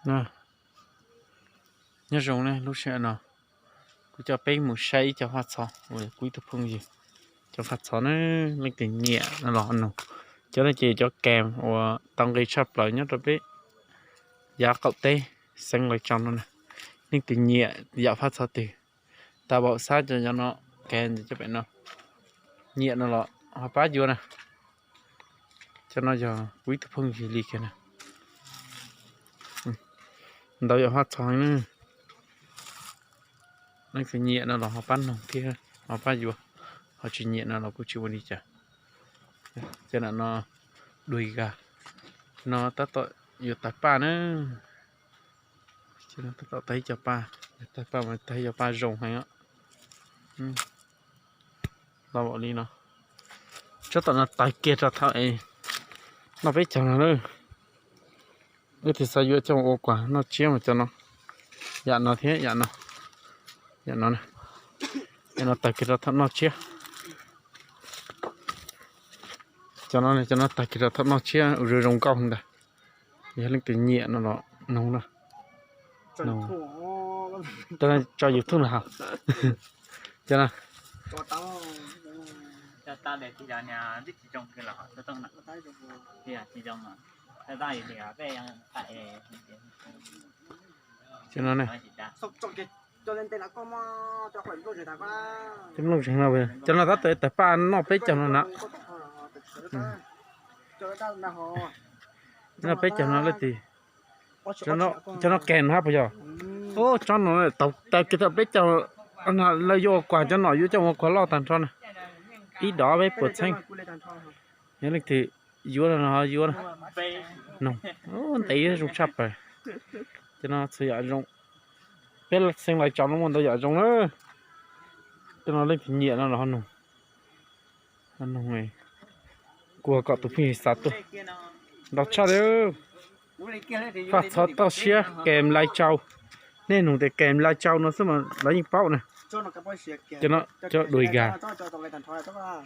Nyob zoo ne, lub sij hawm no kuv coj peb mus saib ib co faj txho uas kuv ib tug phooj ywg cov faj txho ne, leej twg nyiam no los ho nug. Cov no ces cov kas uas tau nqi tshaj plaws nyob rau peb yav qaum teb xeev Laus Tsau no na. Leej twg nyiam yam faj txho twg, tau paum xab cov no, kas cov pem no, nyiam no los ho pab yuav na. Cov no yog kuv ib tug phooj ywg li kiag na. Ntau yam faj txho heev na. Leej twg nyiam no los ho pab noog thiab ho pab yuav, ho tsis nyiam no los kuj tsis ua li cas. Cov no dui ga, no tab tom yuav tawg paj na. Tab tom tawg ib co paj, tawg paj mas tawg ib co paj zoo heev os. Los li no, tsob tom no tawg kiag rau thaum es noj peb caug no na. Leej twg xav yuav coj mus ua quas noj tsiab mas cov no, yam no thiab yam no, yam no, yam no tawg kiag rau thaum noj tsiab. Cov no, cov no tawg kiag rau thaum noj tsiab ua zoo zoo nkauj ntag. Yog leej twg nyiam no los noog na. Tso YouTube no ha. Cov no, cov no ne, cov no tab tom tawg paj noj peb caug no na. Noj peb caug no leej twg, cov no kas no hab puas yog? Ub, tsob no tau tawg kiag thaum peb caug, lawv yuav ua quas cov no yuav coj ua quas loj tag nrho na. Ib dob peb puas txheeb. Yog leej twg yuav no ho yuav na. Noog, ntev zoo tshaj plaws. Cov no txhua yam zoo. Peb xeev Laus Tsau no muaj ntau yam zoo na. Cov no leej twg nyiam no los ho noog. Ho noog, kuas kom tus phooj ywg xav tuaj. Ntau tshaj li. Faj txho toj siab kas Laus Tsau. Nej nug tias kas Laus Tsau no xwb mas lawv yeej paub na. Cov no, cov dui ga.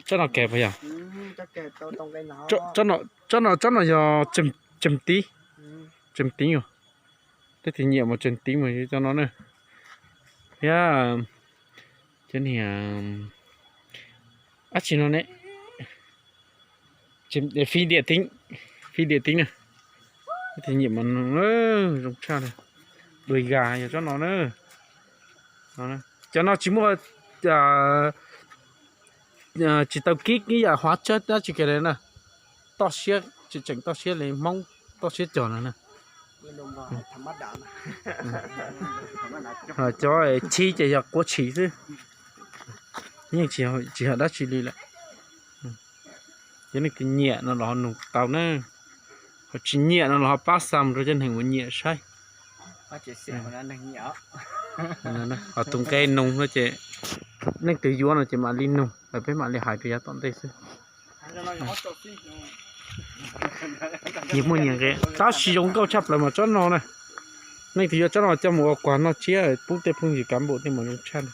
Tsob no kas puas yog? Tsob no, tsob no yog tseem tiv, tseem tiv os. Leej twg nyiam mas tseem tiv mas yuav cov no na. Thiab cov niag dab tsi no ne, fij diam teeb, fij diam teeb na. Leej twg nyiam mas zoo tshaj li. Dui ga yog tsob no na. Cov no tsis muaj, tsis tau kib ib yam huav tsawb dab tsi kiag li na. Toj siab, tseem toj siab li Hmoob toj siab cog no na. Cov chib ces yog quav tshis xwb, yeej tsis yog dab tsi li lawm. Yog leej twg nyiam no los ho nug tau na, ho tsis nyiam no los ho pab xa mus rau cov neeg uas nyiam saib. Ho tus nqe nug no ces leej twg yuav no ces mam li nug, peb mam li hais rau yav tom ntej xwb. Nyias muaj nyias nqe, tab sis zoo nkauj tshaj plaws mas tsob no na. Leej twg yuav tsob no coj mus ua quas noj tsiab pub tej phooj ywg kav npaum tej mas zoo tshaj li.